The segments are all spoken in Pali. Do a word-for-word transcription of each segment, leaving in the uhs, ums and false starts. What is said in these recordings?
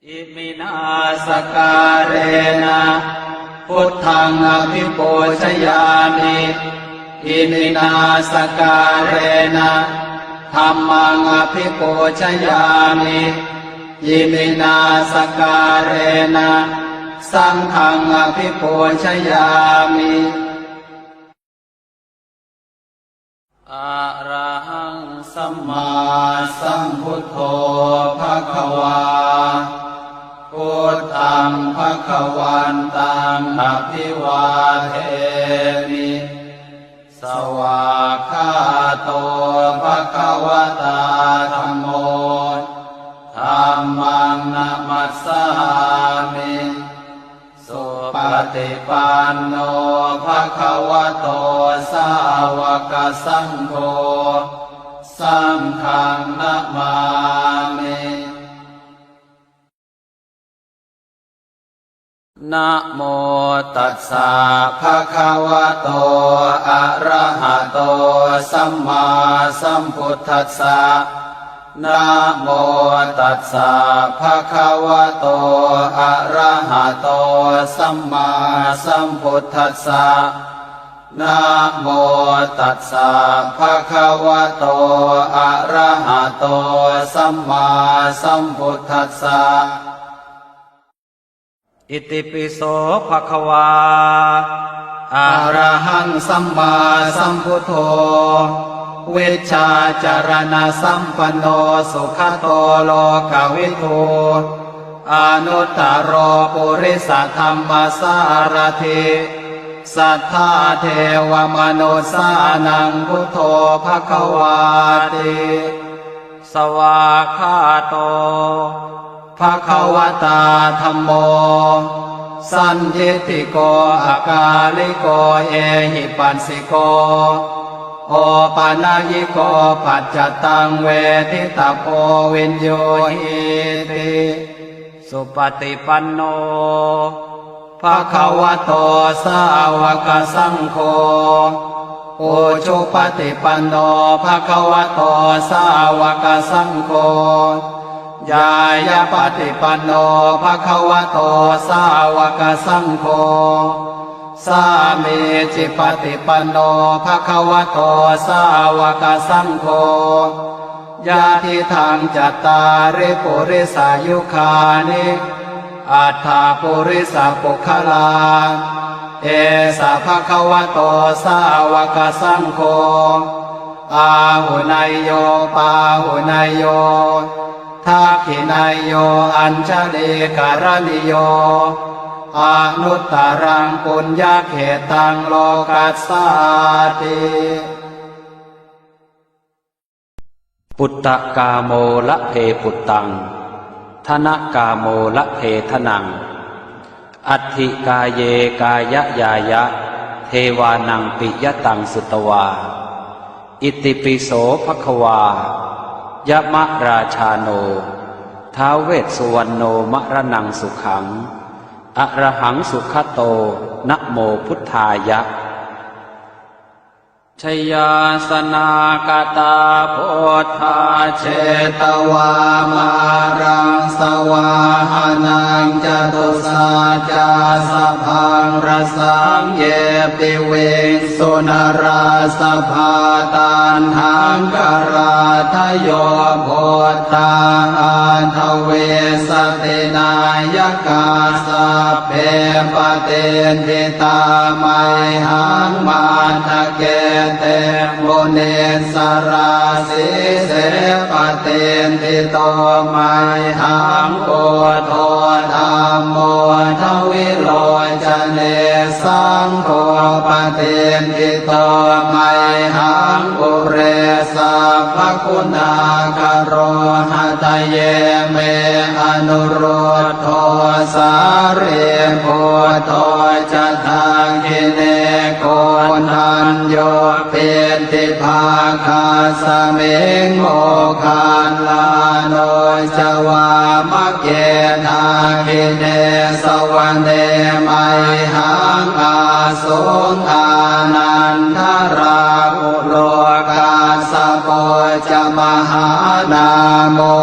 Iminā sakkārena buddhaṃ abhipūjayāmi. Iminā sakkārena dhammaṃ abhipūjayāmi. Iminā sakkārena saṅghaṃ abhipūjayāmi. Arahaṃ sammāsambuddho bhagavā. Buddhaṃ bhagavantaṃ abhivādemi. Svākkhāto bhagavatā dhammo. Dhammaṃ namassāmi. Supaṭipanno bhagavato sāvakasaṅgho. Saṅghaṃ namāmi. Namo tassa bhagavato arahato sammāsambuddhassa. Namo tassa bhagavato arahato sammāsambuddhassa. Namo tassa bhagavato arahato sammāsambuddhassa. Itipi so bhagavā arahaṃ sammāsambuddho vijjācaraṇasampanno sugato lokavidū anuttaro purisadammasārathi satthā devamanussānaṃ buddho bhagavāti. Svākkhāto bhagavatā dhammo sandiṭṭhiko akāliko ehipassiko opanayiko paccattaṃ veditabbo viññūhīti. Supaṭipanno bhagavato sāvakasaṅgho ujupaṭipanno bhagavato sāvakasaṅgho ñāyapaṭipanno bhagavato sāvakasaṅgho sāmīcipaṭipanno bhagavato sāvakasaṅgho yadidaṃ cattāri purisayugāni aṭṭha purisapuggalā esa bhagavato sāvakasaṅgho āhuneyyo pāhuneyyo dakkhiṇeyyo añjalikaraṇīyo anuttaraṃ puññakkhettaṃ lokassāti. Puttakāmo labhe puttaṃ, dhanakāmo labhe dhanaṃ, atthi kāye kāyañāya, devānaṃ piyataṃ sutvā. Itipi so bhagavā, yamarājāno, ท้าว vessuvaṇṇo, maraṇaṃ sukhaṃ, arahaṃ sugato, namo buddhāya. Jayāsanāgatā buddhā jetvā māraṃ savāhanaṃ, catusaccāsabhaṃ rasaṃ ye piviṃsu narāsabhā. Taṇhaṅkarādayo buddhā aṭṭhavīsati nāyakā, sabbe patiṭṭhi tā mayhaṃ matthake te munissarā. Sīse patiṭṭhito mayhaṃ buddho dhammo dvilocane, saṅgho patiṭṭhito mayhaṃ ure sabbaguṇākaro. Hadaye me anurud dho sārīputto ca dakkhiṇe, koṇḍañño piṭṭhibhāgasmiṃ moggallāno ca vāmake. Dakkhiṇe savane mayhaṃ āsuṃ ānandarāhulo, kassapo ca mahānāmo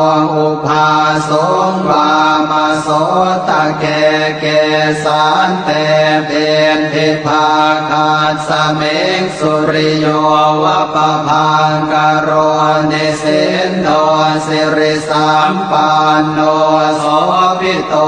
ubhāsuṃ vāmasotake. Kesante piṭṭhibhāgasmiṃ suriyo va pabhaṅkaro nisinno sirisampanno sobhi to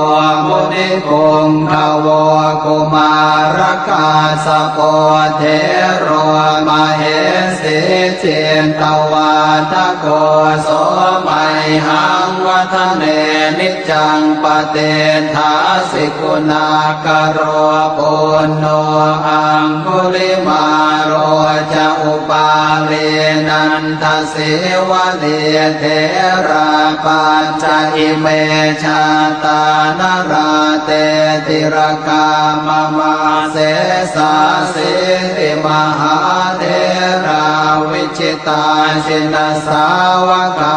munipuṅgavo. Kumārakassapo thero mahesī cittavādako so mayhaṃ vadane niccaṃ patiṭṭhāsi guṇākaro. Puṇṇo aṅgulimālo ca upālī nanda sīvalī therā pañca ime jātā nalāṭe tilakā mama. Sesāsīti mahātherā vijitā jinasāvakā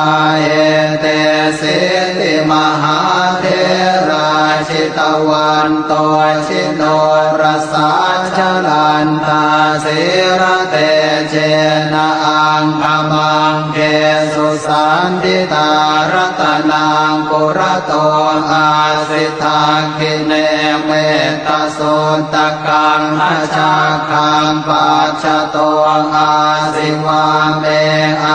etesīti mahātherā jitavanto jinorasā jalantā sīlatejena aṅgamaṅgesu saṇṭhitā. Ratanaṃ purato āsi dakkhiṇe mettasuttakaṃ dhajaggaṃ pacchato āsi vāme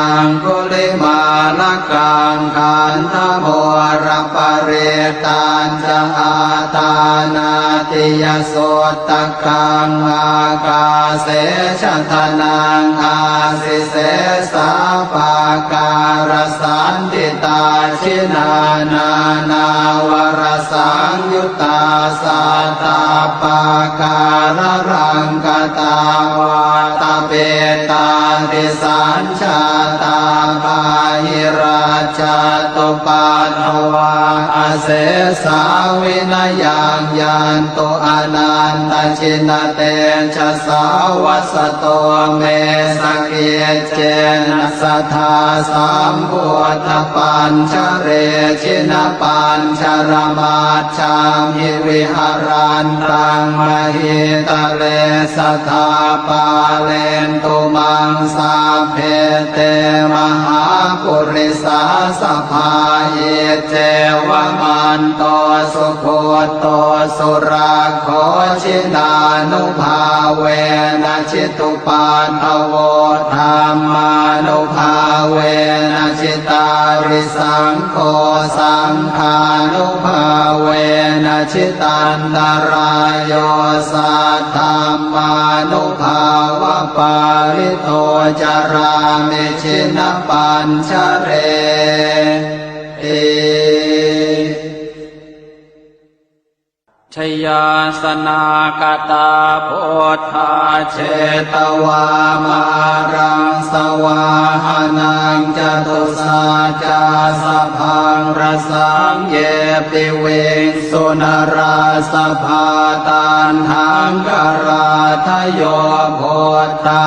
aṅgulimālakaṃ. Khandhamoraparittañ ca āṭānāṭiyasuttakaṃ ākāse chadanaṃ āsi sesā pākārasaṇṭhitā. Jinā nānāvarasaṃyuttā sattappākāralaṅkatā vātapittādisañ jātā bāhirajjhattupaddavā asesā vinayaṃ yantu anantajinatejasā. Vasato me sakiccena sadā sambuddhapañjare jinapañjaramaj jhamhi viharantaṃ mahītale sadā pālentu maṃ sabbe te mahāpurisāsabhā. Iccevamanto sugutto surakkho jinānubhāvena jitu paddavo dhammānubhāvena jitārisaṅgho saṅghānubhāvena jitantarāyo saddhammānubhāvapālito carāmi jinapañjareti. Jayāsanākatā buddhā jetvā māraṃ savāhanaṃ catusaccāsabhaṃ rasaṃ ye piviṃsu narāsabhā. Taṇhaṅkarādayo buddhā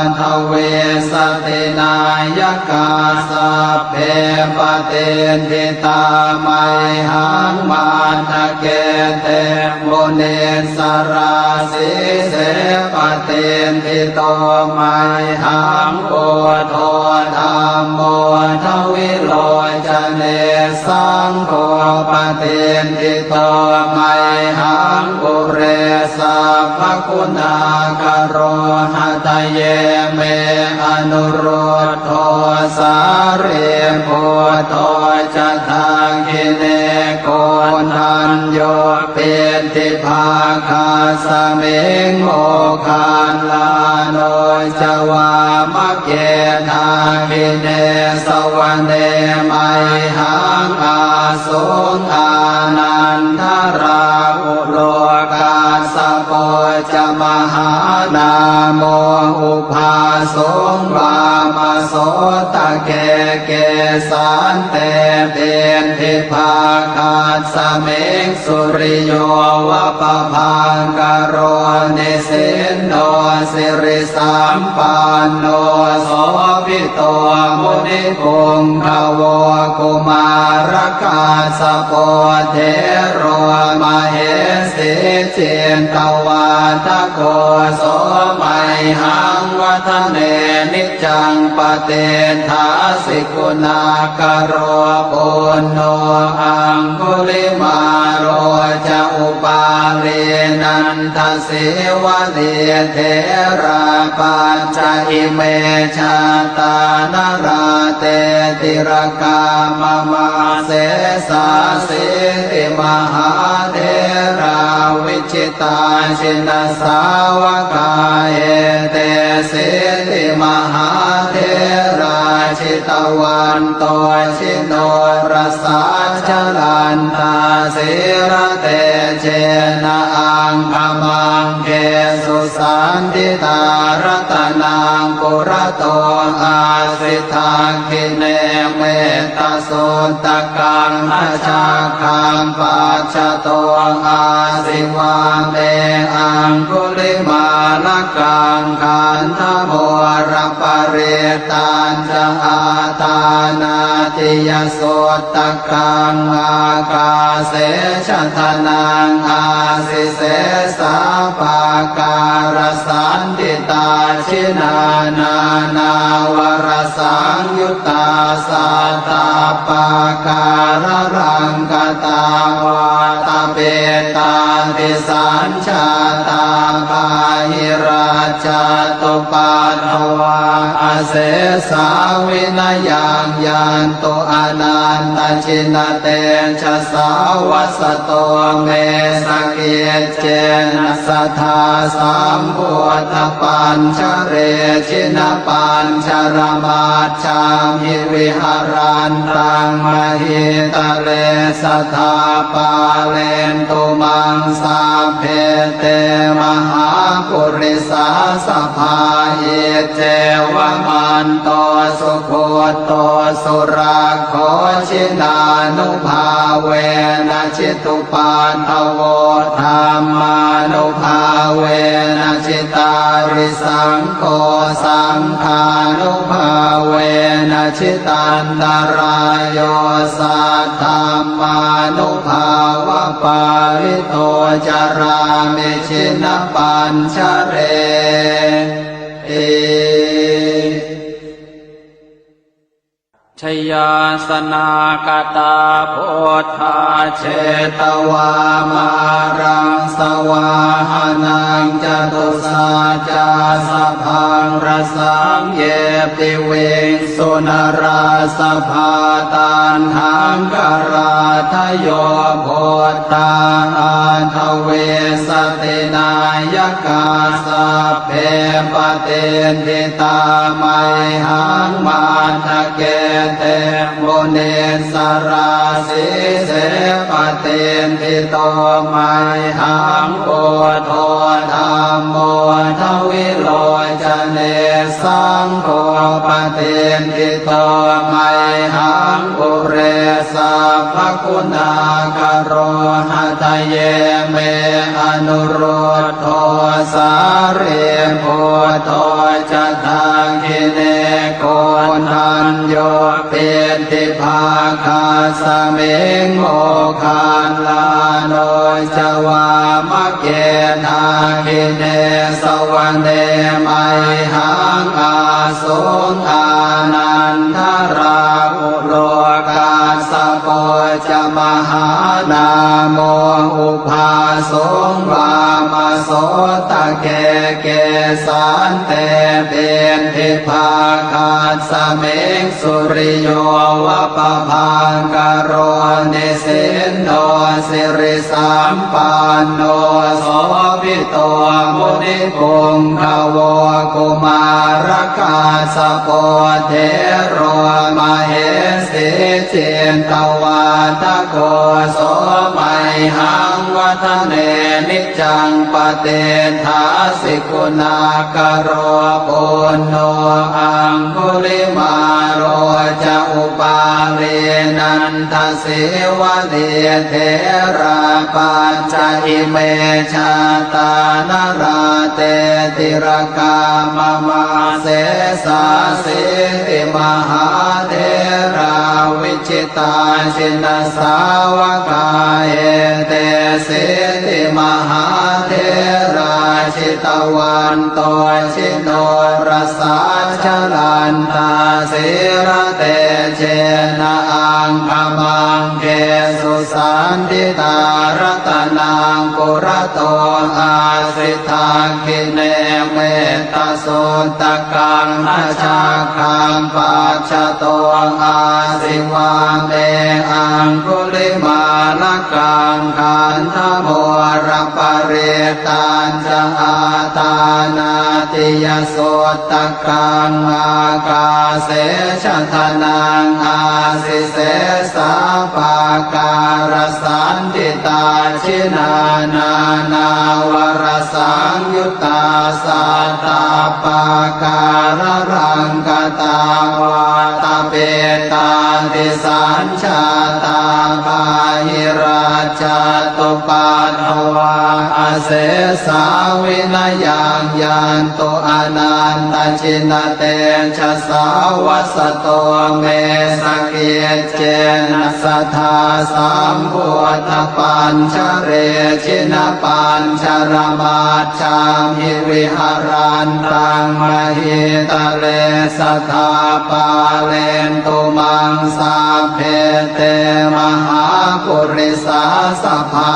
aṭṭhavīsati nāyakā sabbe patiṭṭhi tā mayhaṃ matthake te munissarā. Sīse patiṭṭhito mayhaṃ buddho dhammo dvilocane saṅgho patiṭṭhito mayhaṃ ure sabbaguṇākaro. Hadaye me anurud dho sārīputto ca dakkhiṇe koṇḍañño piṭṭhibhāgasmiṃ moggallāno ca vāmake. Dakkhiṇe savane mayhaṃ ā suṃ ānandarāhulo kassapo ca mahānāmo ubhāsuṃ vāmasotake. Kesante piṭṭhibhāgasmiṃ suriyo va pabhaṅkaro nisinno siri sampanno sobhito munipuṅgavo. Kumārakassapo thero mahesī cittavādako so mayhaṃ Taṃ vadane niccaṃ patiṭṭhāsi guṇākaro. Puṇṇo aṅgulimālo ca upālī nandasīvalī, therā pañca ime jātā nalāṭe tilakā mama. Sesāsīti mahātherā vi jitā jinasāvakā, etesīti mahātherā jitavanto jinorasā, jalantā sīlatejena aṅgamaṅgesu saṇṭhitā. Ratanaṃ purato āsi dakkhiṇe metta suttakaṃ, dhajaggaṃ pacchato āsi vāme aṅgulimālakaṃ. Khandhamoraparittañca āṭānāṭiyasuttakaṃ, ākāse chadanaṃ āsi sesā pākārasaṇṭhitā. Jinā nānāvarasaṃyut tā sattappākāralaṅkatā, vātapittādisañjātā bāhirajjhattupaddavā, asesā vinayaṃ yantu anantajinatejasā. Vasato me sakic cena sadā sambuddhapañjare, jinapañjaramajjhamhi viharantaṃ mahītale, sadā pālentu maṃ sabbe te mahāpurisāsabhā. Iccevamanto sugutto surakkho, jinānubhāvena jitu paddavo, dhammānubhāvena jitārisaṅgho, saṅghānubhāvena jitantarāyo, saddhammānubhāvapālito carāmi jinapañjareti. Jayāsanākatā buddhā jetvā māraṃ savāhanaṃ, catusaccāsabhaṃ rasaṃ ye piviṃsu narāsabhā. Taṇhaṅkarādayo buddhā aṭṭhavīsati nāyakā, sabbe patiṭṭhi tā mayhaṃ matthake te munissarā. Sīse patiṭṭhito mayhaṃ buddho dhammo dvilocane, saṅgho patiṭṭhito mayhaṃ ure sabbaguṇākaro. Hadaye me anurud dho sārīputto ca dakkhiṇe, koṇḍañño piṭṭhibhāgasmiṃ moggallāno ca vāmake. Dakkhiṇe savane mayhaṃ ā suṃ ānandarāhulo, kassapo ca mahānāmo ubhāsuṃ vāmasotake. Kesante piṭṭhibhāgasmiṃ suriyo va pabhaṅkaro, nisinno siri sampanno sobhito munipuṅgavo. Kumārakassapo thero mahesī cittavādako, so mayhaṃ vadane niccaṃ patiṭṭhāsi guṇākaro. Puṇṇo aṅgulimālo ca upālī nanda sīvalī, therā pañca ime jātā nalāṭe tilakā mama. Sesāsīti mahātherā vijitā jinasāvakā, etesīti mahātherā jitavanto jinorasā, jalantā sīlatejena aṅgamaṅgesu saṇṭhitā. Ratanaṃ purato āsi, dakkhiṇe mettasuttakaṃ, dhajaggaṃ pacchato āsi, vāme aṅgulimālakaṃ. Khandhamoraparittañca āṭānāṭiyasuttakaṃ, ākāse chadanaṃ āsi, sesā pākārasaṇṭhitā. Jinā nānāvarasaṃyuttā sattappākāralaṅkatā, vātapittādisañ jātā bāhirajjhattupaddavā, asesā vinayaṃ yantu anantajinatejasā. Vasato me sakiccena sadā sambuddhapañjare, jinapañjaramaj jhamhi viharantaṃ mahītale, sadā pālentu maṃ sabbe te mahāpurisāsabhā.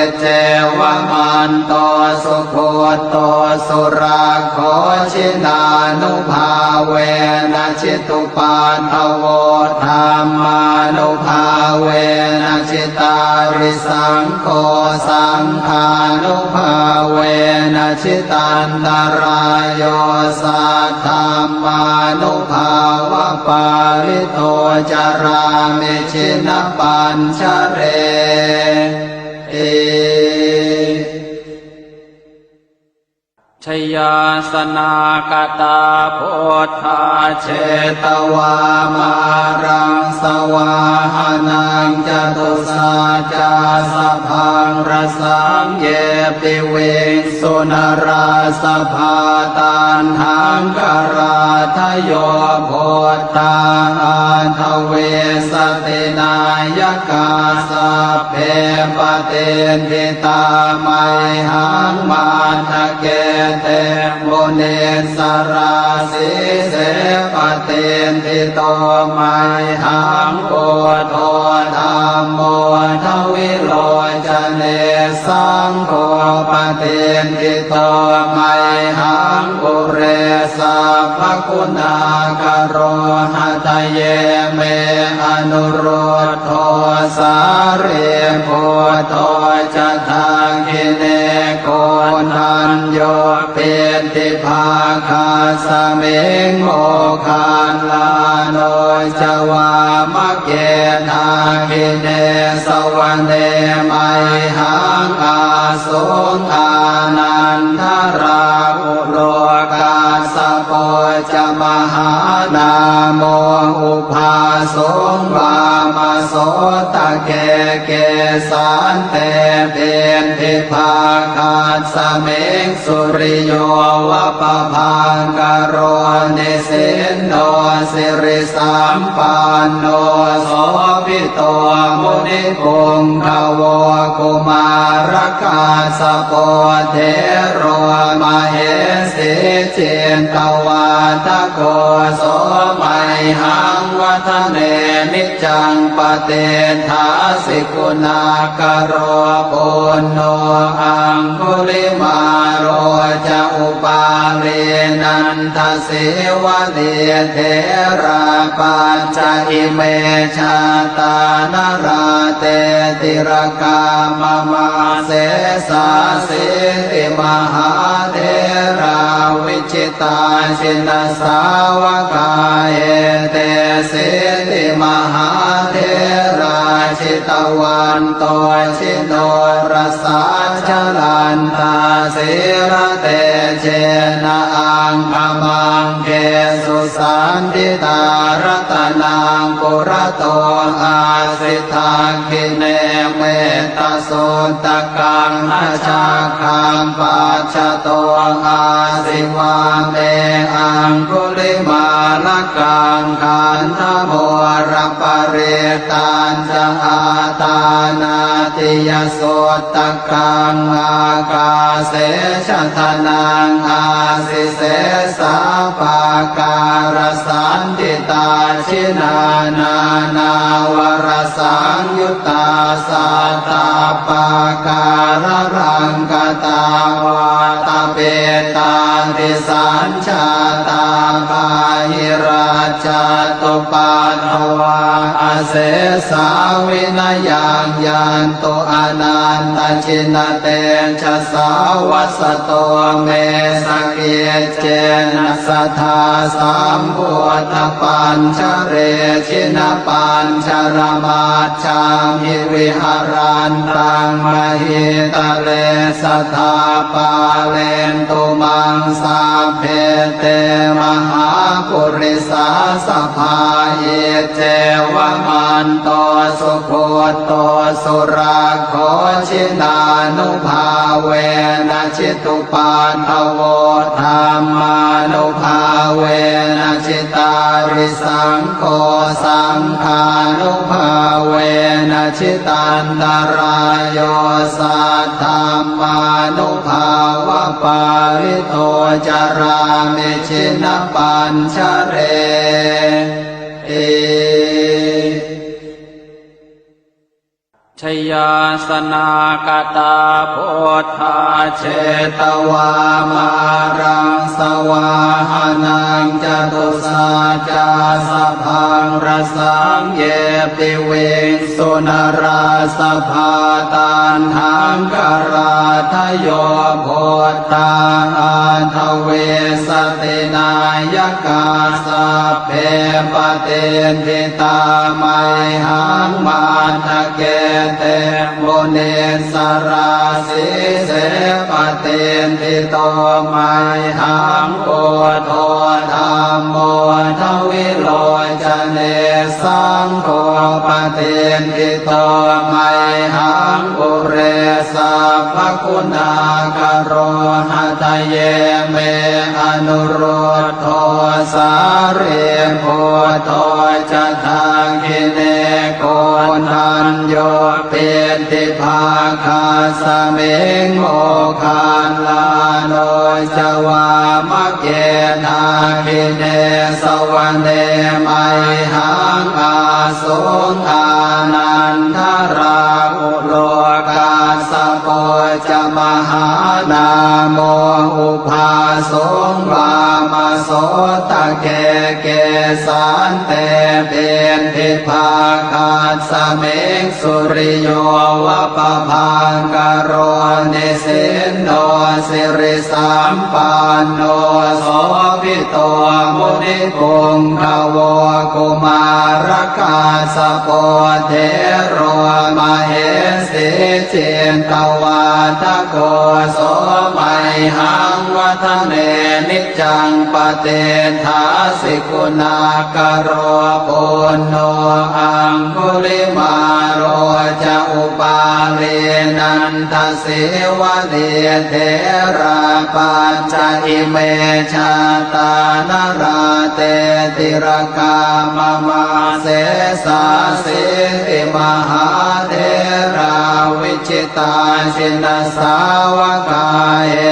Iccevamanto sugutto surakkho, jinānubhāvena jitu paddavo, dhammānubhāvena jitārisaṅgho, saṅghānubhāvena jitantarāyo, saddhammānubhāvapālito carāmi jinapañjareti. Jayāsanākatā buddhā jetvā māraṃ savāhanaṃ, catusaccāsabhaṃ rasaṃ ye piviṃsu narāsabhā. Taṇhaṅkarādayo buddhā aṭṭhavīsati nāyakā, sabbe patiṭṭhi tā mayhaṃ matthake te munissarā. Sīse patiṭṭhito mayhaṃ buddho dhammo dvilocane, saṅgho patiṭṭhito mayhaṃ ure sabbaguṇākaro. Hadaye me anurud dho sārīputto ca dakkhiṇe, koṇḍañño piṭṭhibhāgasmiṃ moggallāno ca vāmake. Dakkhiṇe savane mayhaṃ ā suṃ ānandarāhulo, kassapo ca mahānāmo ubhāsuṃ vāmasotake. Kesante piṭṭhibhāgasmiṃ suriyo va pabhaṅkaro, nisinno siri sampanno sobhito munipuṅgavo. Kumārakassapo thero mahesī cittavādako, so mayhaṃ vadane niccaṃ patiṭṭhāsi guṇākaro. Puṇṇo aṅgulimālo ca upālī nanda sīvalī, therā pañca ime jātā nalāṭe tilakā mama. Sesāsīti mahātherā vijitā jinasāvakā, etesīti mahātherā jitavanto jinorasā, jalantā sīlatejena aṅgamaṅgesu saṇṭhitā. Ratanaṃ purato āsi, dakkhiṇe mettasuttakaṃ, dhajaggaṃ pacchato āsi, vāme aṅgulimālakaṃ. Khandhamoraparittañca Āṭānāṭiyasuttakaṃ ākāse chadanaṃ āsi, sesā pākārasaṇṭhitā. Jinā nānāvarasaṃyuttā sattappākāralaṅkatā, vātapittādisañ jātā bāhirajjhattupaddavā, asesā vinayaṃ yantu anantajinatejasā. Vasato me sakiccena sadā sambuddhapañjare, jinapañjaramaj jhamhi viharantaṃ mahītale, sadā pālentu maṃ sabbe te mahāpurisāsabhā. Iccevamanto sugutto surakkho, jinānubhāvena jitu paddavo, dhammānubhāvena jitārisaṅgho, saṅghānubhāvena jitantarāyo, saddhammānubhāvapālito carāmi jinapañjareti. Jayāsanākatā buddhā jetvā māraṃ savāhanaṃ, catusaccāsabhaṃ rasaṃ ye piviṃsu narāsabhā. Taṇhaṅkarādayo buddhā aṭṭhavīsati nāyakā, sabbe patiṭṭhi tā mayhaṃ matthake te munissarā. Sīse patiṭṭhito mayhaṃ buddho dhammo dvilocane, saṅgho patiṭṭhito mayhaṃ ure sabbaguṇākaro. Hadaye me anurud dho sārīputto ca dakkhiṇe, koṇḍañño piṭṭhibhāgasmiṃ moggallāno ca vāmake. Dakkhiṇe savane mayhaṃ āsuṃ ānandarāhulo, kassapo ca mahānāmo ubhāsuṃ vāmasotake. Kesante piṭṭhibhāgasmiṃ suriyo va pabhaṅkaro, nisinno sirisampanno sobhito munipuṅgavo. Kumārakassapo thero mahesī cittavādako, so mayhaṃ vadane niccaṃ patiṭṭhāsi guṇākaro. Puṇṇo aṅgulimālo ca upālī nandasīvalī, therā pañca ime jātā nalāṭe tilakā mama. Sesāsīti mahātherā vi jitā jinasāvakā,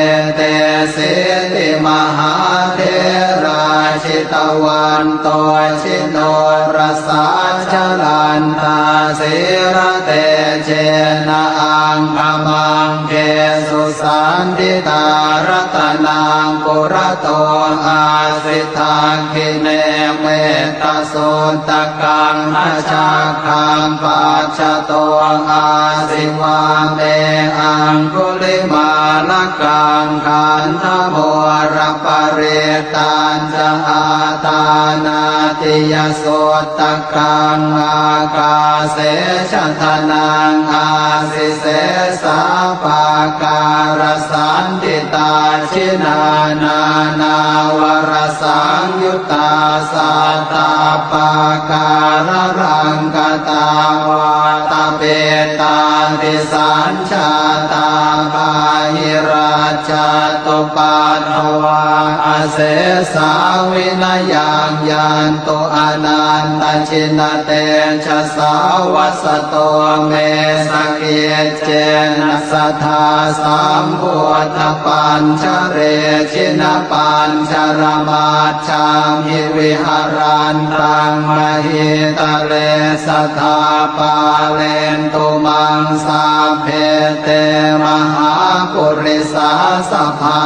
etesīti mahātherā jitavanto jinorasā, jalantā sīlatejena aṅgamaṅgesu saṇṭhitā. Ratanaṃ purato āsi dakkhiṇe metta suttakaṃ, dhajaggaṃ pacchato āsi vāme aṅgulimālakaṃ. Khandhamoraparittañca āṭānāṭiyasuttakaṃ, ākāse chadanaṃ āsi sesā pākārasaṇṭhitā. Jinā nānāvarasaṃyuttā sattappākāralaṅkatā, vātapittādisañjātā bā bāhirajjhattupaddavā asesā vinayaṃ yantu anantajinatejasā. Vasato me sakiccena sadā sambuddhapañjare jinapañjaramaj jhamhi viharantaṃ mahītale sadā pālentu maṃ sabbe te mahāpurisāsabhā.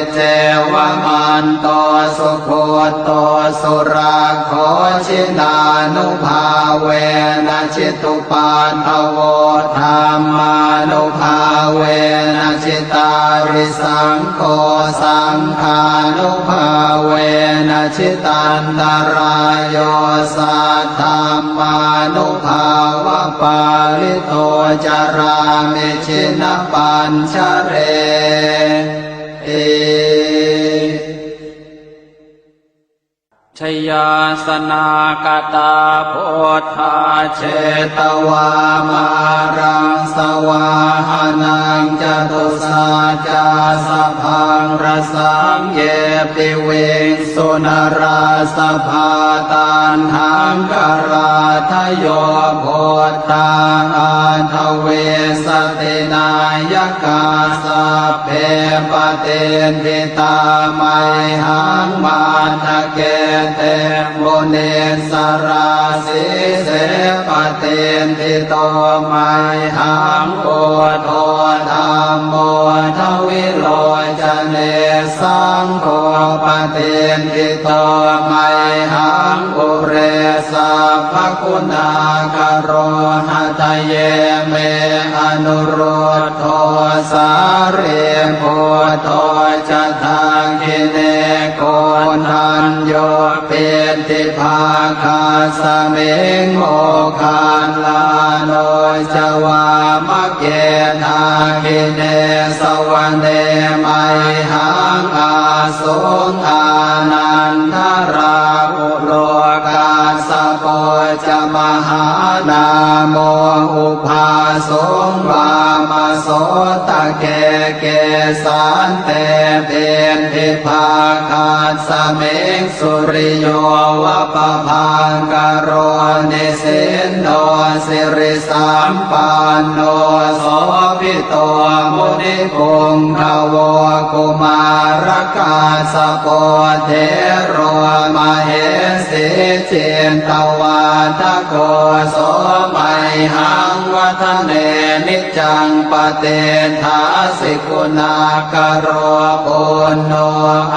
Iccevamanto sugutto surakkho jinānubhāvena jitu paddavo dhammānubhāvena jitārisaṅgho saṅghānubhāvena jitantarāyo saddhammānubhāvapālito carāmi jinapañjareti. Jayāsanākatā buddhā jetvā māraṃ savāhanaṃ catusaccāsabhaṃ rasaṃ ye piviṃsu narāsabhā. Taṇhaṅkarādayo buddhā aṭṭhavīsati nāyakā sabbe patiṭṭhi tā mayhaṃ matthake te munissarā. Sīse patiṭṭhito mayhaṃ buddho dhammo dvilocane saṅgho patiṭṭhito mayhaṃ ure sabbaguṇākaro. Hadaye me anurud dho sārīputto ca dakkhiṇe koṇḍañño piṭṭhibhāgasmiṃ moggallāno ca vāmake. Dakkhiṇe savane mayhaṃ āsuṃ ānandarāhulo kassapo ca mahānāmo ubhāsuṃ vāmasotake. Kesante piṭṭhibhāgasmiṃ suriyo va pabhaṅkaro nisinno siri sampanno sobhito munipuṅgavo. Kumārakassapo thero mahesī cittavādako so mayhaṃ vadane niccaṃ patiṭṭhāsi guṇākaro. Puṇṇo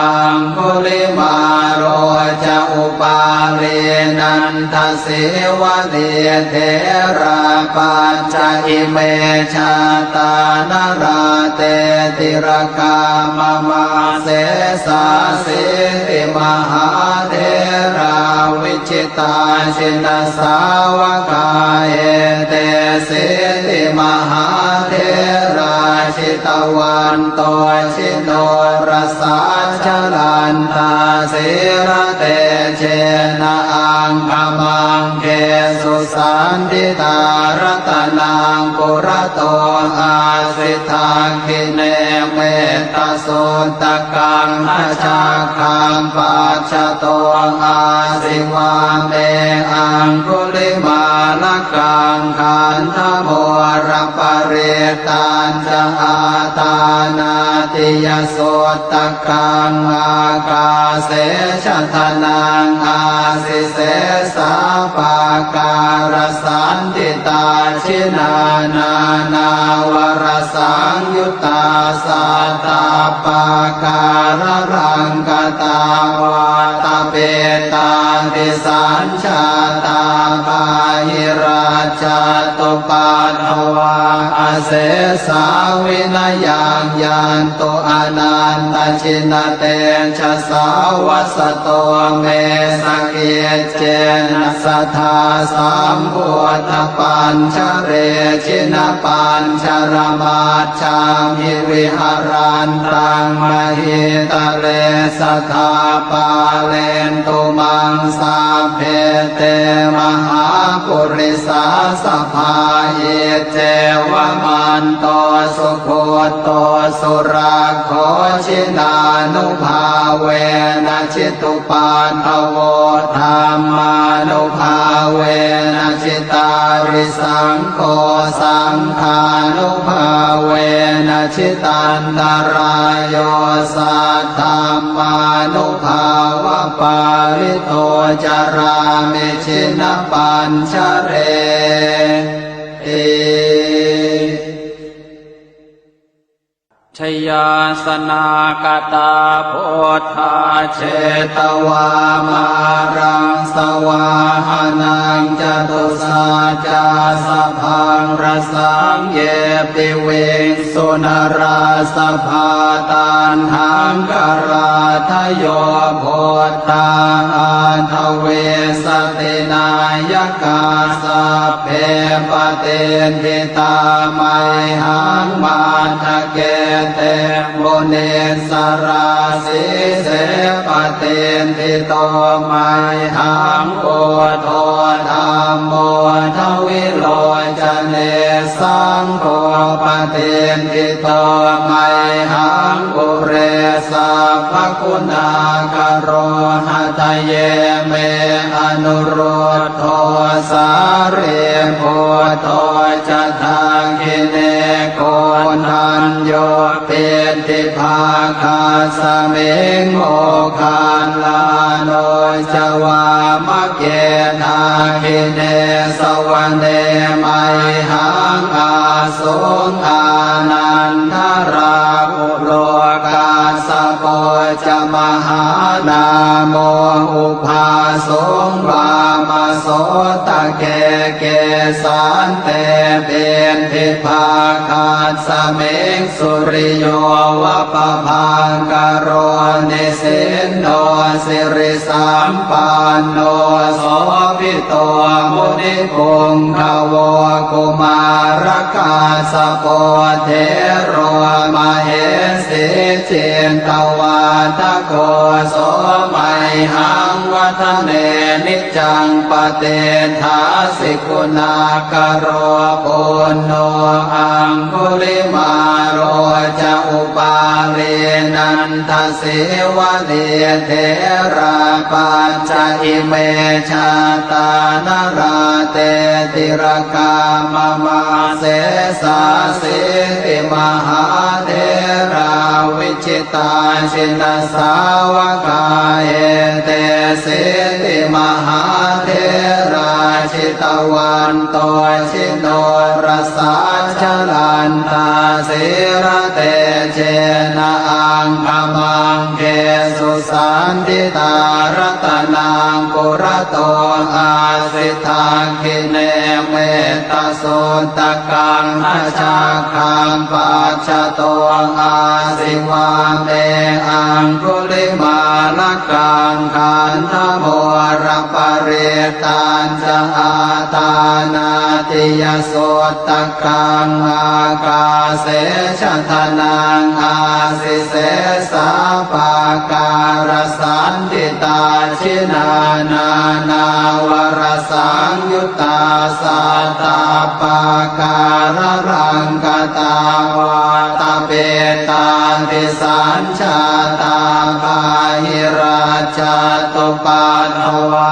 aṅgulimālo ca upālī nanda sīvalī therā pañca ime jātā nalāṭe tilakā mama. Sesāsīti mahātherā vijitā jinasāvakā etesīti mahātherā jitavanto jinorasā jalantā sīlatejena aṅgamaṅgesu saṇṭhitā. Ratanaṃ purato āsi dakkhiṇe mettasuttakaṃ dhajaggaṃ pacchato āsi vāme aṅgulimālakaṃ. Khandhamoraparittañ ca āṭānāṭiyasuttakaṃ ākāse chadanaṃ āsi sesā pākārasaṇṭhitā. Jinā nānāvarasaṃyuttā sattappākāralaṅkatā vātapittādisañ jātā bāhirajjhattupaddavā asesā vinayaṃ yantu anantajinatejasā. Vasato me sakiccena sadā sambuddhapañjare jinapañjaramaj jhamhi viharantaṃ mahītale sadā pālentu maṃ sabbe te mahāpurisāsabhā. Iccevamanto sugutto surakkho, jinānubhāvena jitupaddavo, dhammānubhāvena jitārisaṅgho, saṅghānubhāvena jitantarāyo, saddhammānubhāvapālito carāmi jinapañjareti. Jayāsanākatā buddhā jetvā māraṃ savāhanaṃ, catusaccāsabhaṃ rasaṃ ye piviṃsu narāsabhā. Taṇhaṅkarādayo buddhā aṭṭhavīsati nāyakā, sabbe patiṭṭhitā mayhaṃ matthake te munissarā. Sīse patiṭṭhito mayhaṃ buddho dhammo dvilocane, saṅgho patiṭṭhito mayhaṃ ure sabbaguṇākaro. Hadaye me anurud dho sārīputto ca dakkhiṇe, koṇḍañño piṭṭhibhāgasmiṃ moggallāno ca vāmake. Dakkhiṇe savane mayhaṃ ā suṃ ānandarāhulo, kassapo ca mahānāmo ubhāsuṃ vāmasotake. Kesante piṭṭhibhāgasmiṃ suriyo va pabhaṅkaro, nisinno sirisampanno sobhi to munipuṅgavo. Kumārakassapo thero mahesī cittavādako, so mayhaṃ vadane niccaṃ patiṭṭhāsi guṇākaro. Puṇṇo aṅgulimālo ca upālī nanda sīvalī, therā pañca ime jātā nalāṭe tilakā mama. Sesāsīti mahātherā vijitā jinasāvakā, etesīti mahātherā jitavanto jinorasā, jalantā sīlatejena aṅgamaṅ gesu saṇṭhitā. Ratanaṃ purato āsi dakkhiṇe mettasuttakaṃ, dhajaggaṃ pacchato āsi vāme aṅgulimālakaṃ. Khandhamoraparittañ ca āṭānāṭiyasuttakaṃ, ākāse chadanaṃ āsi sesā pākārasaṇṭhitā. Jinā nānāvarasaṃyuttā sattappākāralaṅkatā, vātapittādisañ jātā bāhirajjhattupaddavā,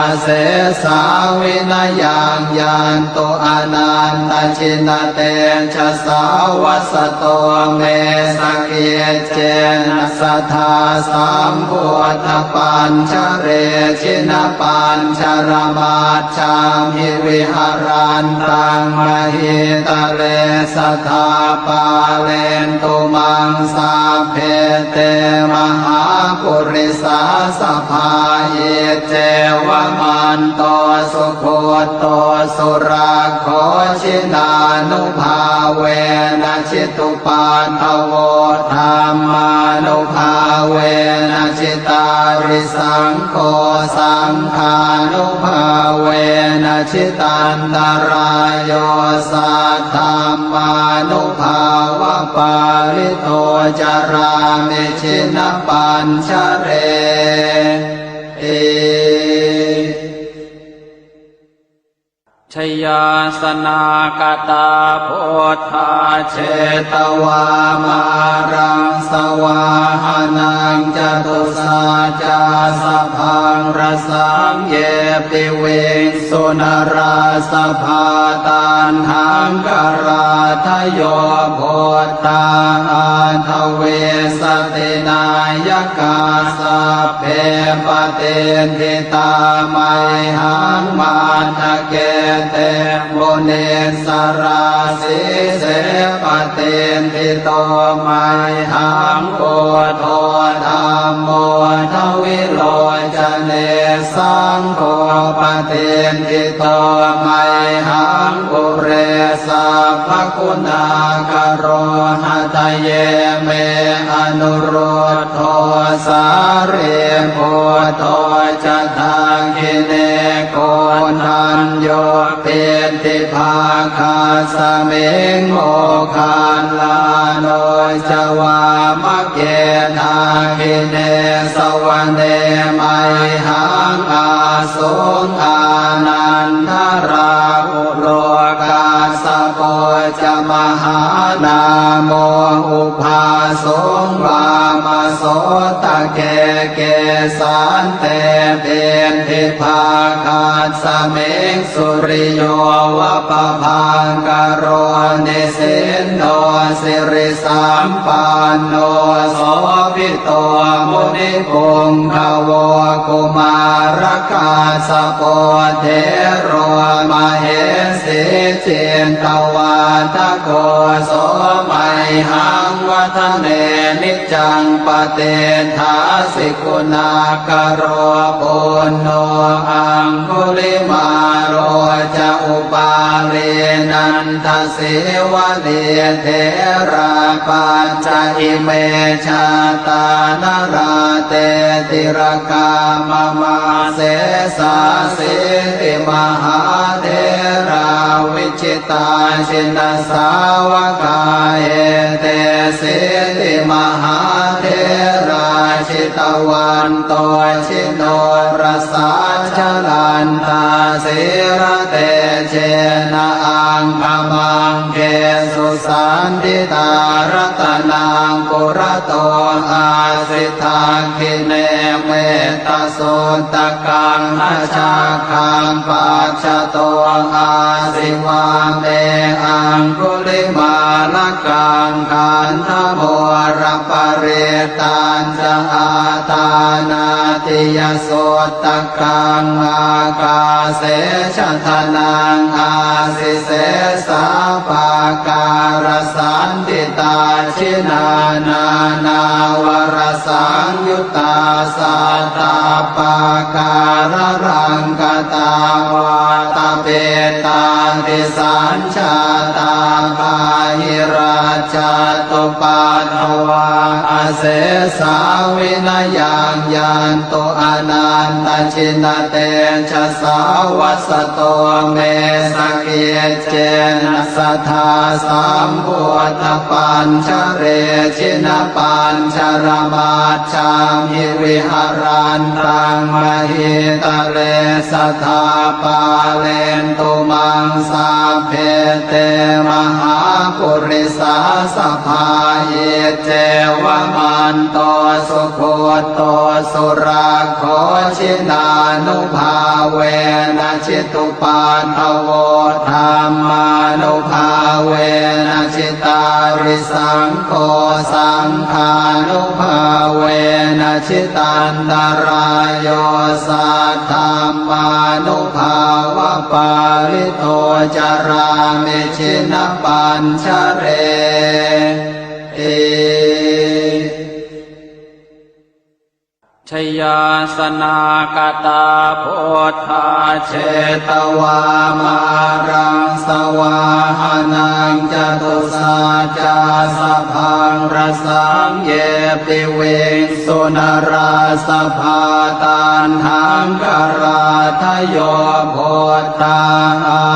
asesā vinayaṃ yantu anantajinatejasā. Vasato me sakiccena sadā sambuddhapañjare, jinapañjaramaj jhamhi viharantaṃ mahītale, sadā pālentu maṃ sabbe te mahāpurisāsabhā. Iccevamanto sugutto surakkho, jinānubhāvena jitu paddavo, dhammānubhāvena jitārisaṅgho, saṅghānubhāvena jitantarāyo, saddhammānubhāvapālito carāmi jinapañjareti. Jayāsanāgatā buddhā jetvā māraṃ savāhanaṃ, catusaccāsabhaṃ rasaṃ ye piviṃsu narāsabhā. Taṇhaṅkarādayo buddhā aṭṭhavīsati nāyakā, sabbe patiṭṭhi tā mayhaṃ matthake te munissarā. Sīse patiṭṭhito mayhaṃ buddho dhammo dvilocane, saṅgho patiṭṭhito mayhaṃ ure sabbaguṇākaro. Hadaye me anurud dho sārīputto ca dakkhiṇe, koṇḍañño piṭṭhibhāgasmiṃ moggallāno ca vāmake. Dakkhiṇe savane mayhaṃ āsuṃ ānandarāhulo, kassapo ca mahānāmo ubhāsuṃ vāmasotake. Kesante piṭṭhibhāgasmiṃ suriyo va pabhaṅkaro, nisinno sirisampanno sobhito munipuṅgavo. Kumārakassapo thero mahesī cittavādako, so mayhaṃ vadane niccaṃ patiṭṭhāsi guṇākaro. Puṇṇo aṅgulimālo ca upālī nandasīvalī, therā pañca ime jātā nalāṭe tilakā mama. Sesāsīti mahātherā vi jitā jinasāvakā, etesīti mahātherā jitavanto jinorasā, jalantā sīlatejena aṅgamaṅgesu saṇṭhitā. Ratanaṃ purato āsi dakkhiṇe metta suttakaṃ, dhajaggaṃ pacchato āsi vāme aṅgulimālakaṃ. Khandhamoraparittañca āṭānāṭiyasuttakaṃ, ākāse chadanaṃ āsi sesā pākārasaṇṭhitā. Jinā nānāvarasaṃyu ttā sattappākāralaṅkatā, vātapittādisañjātā bāhirajjhattupaddavā, asesā vinayaṃ yantu anantajinatejasā. Vasato me sakic cena sadā sambuddhapañjare, jinapañjaramajjhamhi viharantaṃ mahītale, sadā pālentu maṃ sabbe te mahāpurisāsabhā. Iccevamanto sugutto surakkho, jinānubhāvena jitu paddavo, dhammānubhāvena jitārisaṅgho, saṅghānubhāvena jitantarāyo, saddhammānubhāvapālito carāmi jinapañjareti. Jayāsanāgatā buddhā jetvā māraṃ savāhanaṃ, catusaccāsabhaṃ rasaṃ ye piviṃsu narāsabhā. Taṇhaṅkarādayo buddhā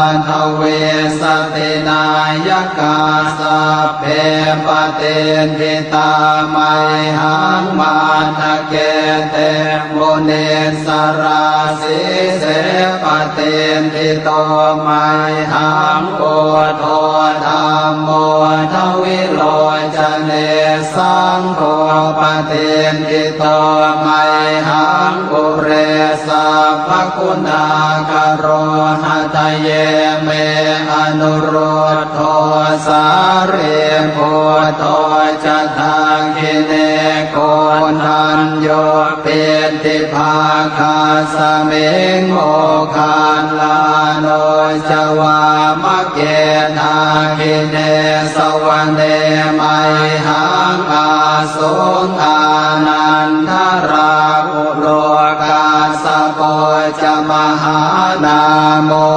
aṭṭhavīsati nāyakā, sabbe patiṭṭhi tā mayhaṃ matthake te munissarā. Sīse patiṭṭhito mayhaṃ buddho dhammo dvilocane, saṅgho patiṭṭhito mayhaṃ ure sabbaguṇākaro. Hadaye me anurud dho sārīputto ca dakkhiṇe, koṇḍañño piṭṭhibhāgasmiṃ moggallāno ca vāmake. Dakkhiṇe savane mayhaṃ āsuṃ ānandarāhulo, kassapo ca mahānāmo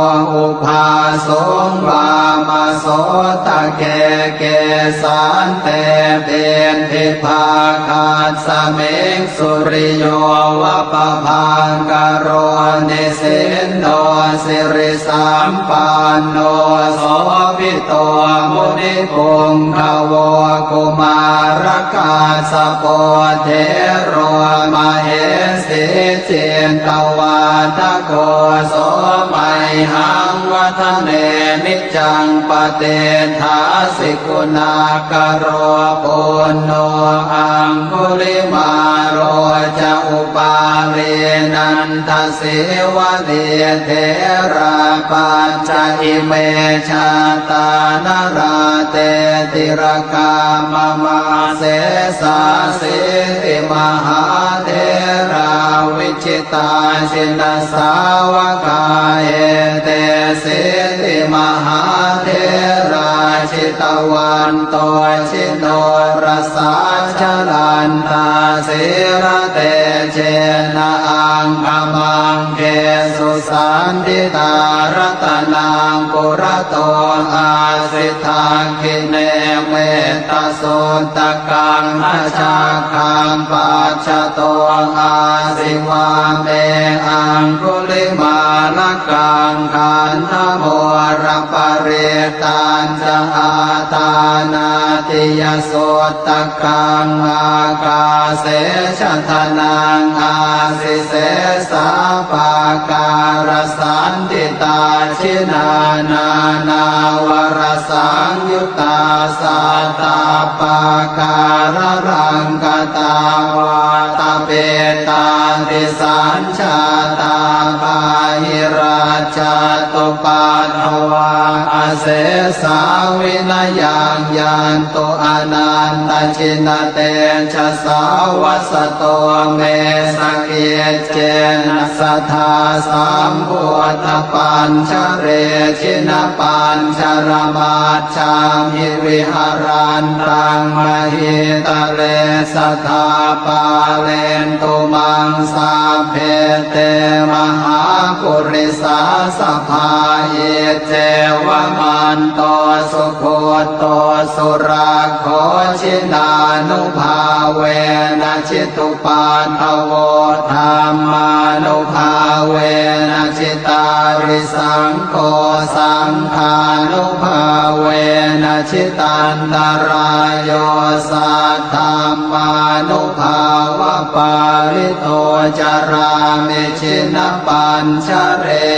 ubhāsuṃ vāmasotake. Kesante piṭṭhibhāgasmiṃ suriyo va pabhaṅkaro, nisinno sirisampanno sobhito munipuṅgavo. Kumārakassapo thero mahesī cittavādako, so mayhaṃ vadane niccaṃ patiṭṭhāsi guṇākaro. Puṇṇo aṅgulimālo ca upālī nandasīvalī, therā pañca ime jātā nalāṭe tilakā mama. Sesāsīti mahātherā vi jitā jinasāvakā, etesīti mahātherā jitavanto jinorasā, jalantā sīlatejena aṅgamaṅgesu saṇṭhitā. Ratanaṃ purato āsi dakkhiṇe metta suttakaṃ, dhajaggaṃ pacchato āsi vāme aṅgulimālakaṃ. Khandhamoraparittañca āṭānāṭiyasuttakaṃ, ākāse chadanaṃ āsi sesā pākārasaṇṭhitā. Jinā nānāvarasaṃyu ttā sattappākāralaṅkatā, vātapittādisañjātā bāhirajjhattupaddavā, asesā vinayaṃ yantu anantajinatejasā. Vasato me sakic cena sadā sambuddhapañjare, jinapañjaramajjhamhi viharantaṃ mahītale, sadā pālentu maṃ sabbe te mahāpurisāsabhā. Iccevamanto sugutto surakkho, jinānubhāvena jitu paddavo, dhammānubhāvena jitārisaṅgho, saṅghānubhāvena jitantarāyo, saddhammānubhāvapālito carāmi jinapañjareti.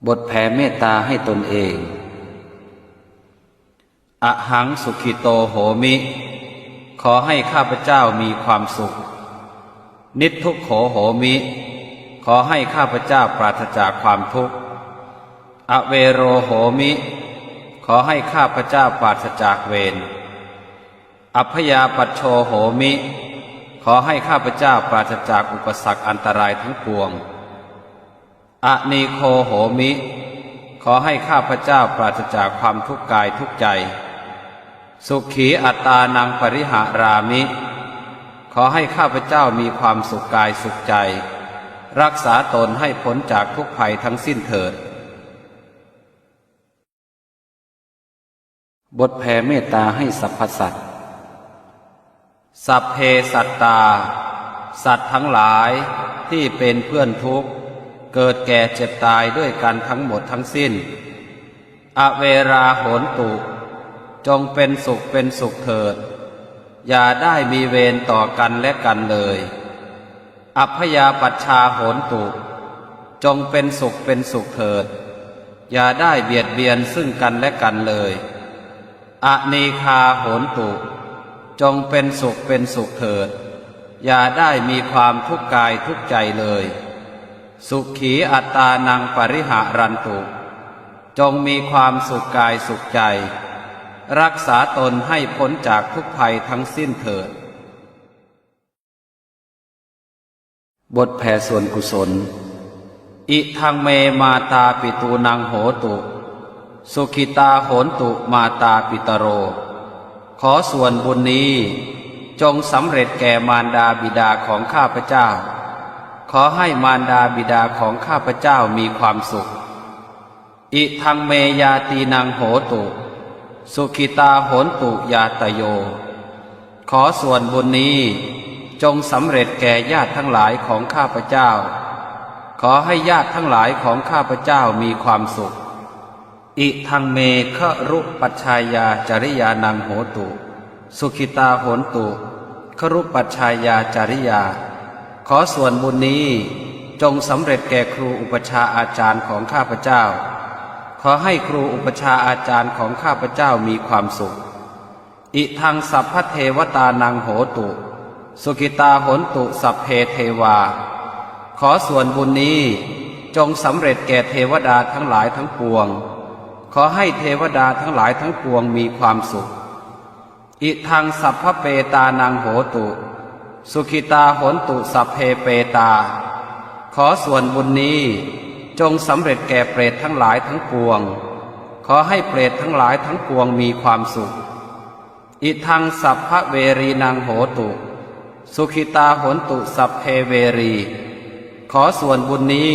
บทแผ่เมตตาให้ตนเอง Ahaṃ sukhito homi ขอให้ข้าพเจ้ามีความสุข Niddukkho homi ขอให้ข้าพเจ้าปราศจากความทุกข์ Avero homi ขอให้ข้าพเจ้าปราศจากเวร Abyāpajjho homi ขอให้ข้าพเจ้าปราศจากอุปสรรคอันตรายทั้งปวง Anīgho homi ขอให้ข้าพเจ้าปราศจากความทุกข์กายทุกข์ใจ Sukhī attānaṃ pariharāmi ขอให้ข้าพเจ้ามีความสุขกายสุขใจ รักษาตนให้พ้นจากทุกข์ภัยทั้งสิ้นเถิด บทแผ่เมตตาให้สรรพสัตว์ Sabbe sattā สัตว์ทั้งหลายที่เป็นเพื่อนทุกข์ เกิดแก่เจ็บตายด้วยกันทั้งหมดทั้งสิ้น Averā hontu จงเป็นสุขเป็นสุขเถิด อย่าได้มีเวรต่อกันและกันเลย Abyāpajjhā hontu จงเป็นสุขเป็นสุขเถิด อย่าได้เบียดเบียนซึ่งกันและกันเลย Anīghā hontu จงเป็นสุขเป็นสุขเถิด อย่าได้มีความทุกข์กายทุกข์ใจเลย Sukhī attānaṃ pariharantu จงมีความสุขกายสุขใจ รักษาตนให้พ้นจากทุกข์ภัยทั้งสิ้นเถิด บทแผ่ส่วนกุศล Idaṃ me mātāpitūnaṃ hotu, sukhitā hontu mātāpitaro. ขอส่วนบุญนี้จงสำเร็จแก่มารดาบิดาของข้าพเจ้า ขอให้มารดาบิดาของข้าพเจ้ามีความสุข Idaṃ me ñātīnaṃ hotu, sukhitā hontu ñātayo. ขอส่วนบุญนี้จงสำเร็จแก่ญาติทั้งหลายของข้าพเจ้า ขอให้ญาติทั้งหลายของข้าพเจ้ามีความสุข Idaṃ me gurūpajjhāyācariyānaṃ hotu, sukhitā hontu gurūpajjhāyācariyā. ขอส่วนบุญนี้จงสำเร็จแก่ครูอุปัชฌาย์อาจารย์ของข้าพเจ้า ขอให้ครูอุปัชฌาย์อาจารย์ของข้าพเจ้ามีความสุข Idaṃ sabbadevatānaṃ hotu, sukhitā hontu sabbe devā. ขอส่วนบุญนี้จงสำเร็จแก่เทวดาทั้งหลายทั้งปวง ขอให้เทวดาทั้งหลายทั้งปวงมีความสุข Idaṃ sabbapetānaṃ hotu, sukhitā hontu sabbe petā. ขอส่วนบุญนี้จงสำเร็จแก่เปรตทั้งหลายทั้งปวง ขอให้เปรตทั้งหลายทั้งปวงมีความสุข Idaṃ sabbaverīnaṃ hotu, sukhitā hontu sabbe verī. ขอส่วนบุญนี้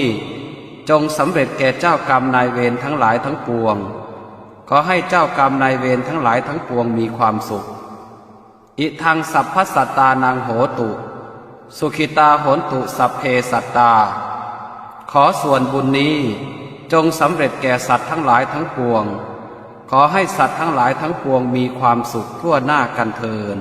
จงสำเร็จแก่เจ้ากรรมนายเวรทั้งหลายทั้งปวง ขอให้เจ้ากรรมนายเวรทั้งหลายทั้งปวงมีความสุข Idaṃ sabbasattānaṃ hotu, sukhitā hontu sabbe sattā. ขอส่วนบุญนี้จงสำเร็จแก่สัตว์ทั้งหลายทั้งปวง ขอให้สัตว์ทั้งหลายทั้งปวงมีความสุขทั่วหน้ากันเทอญ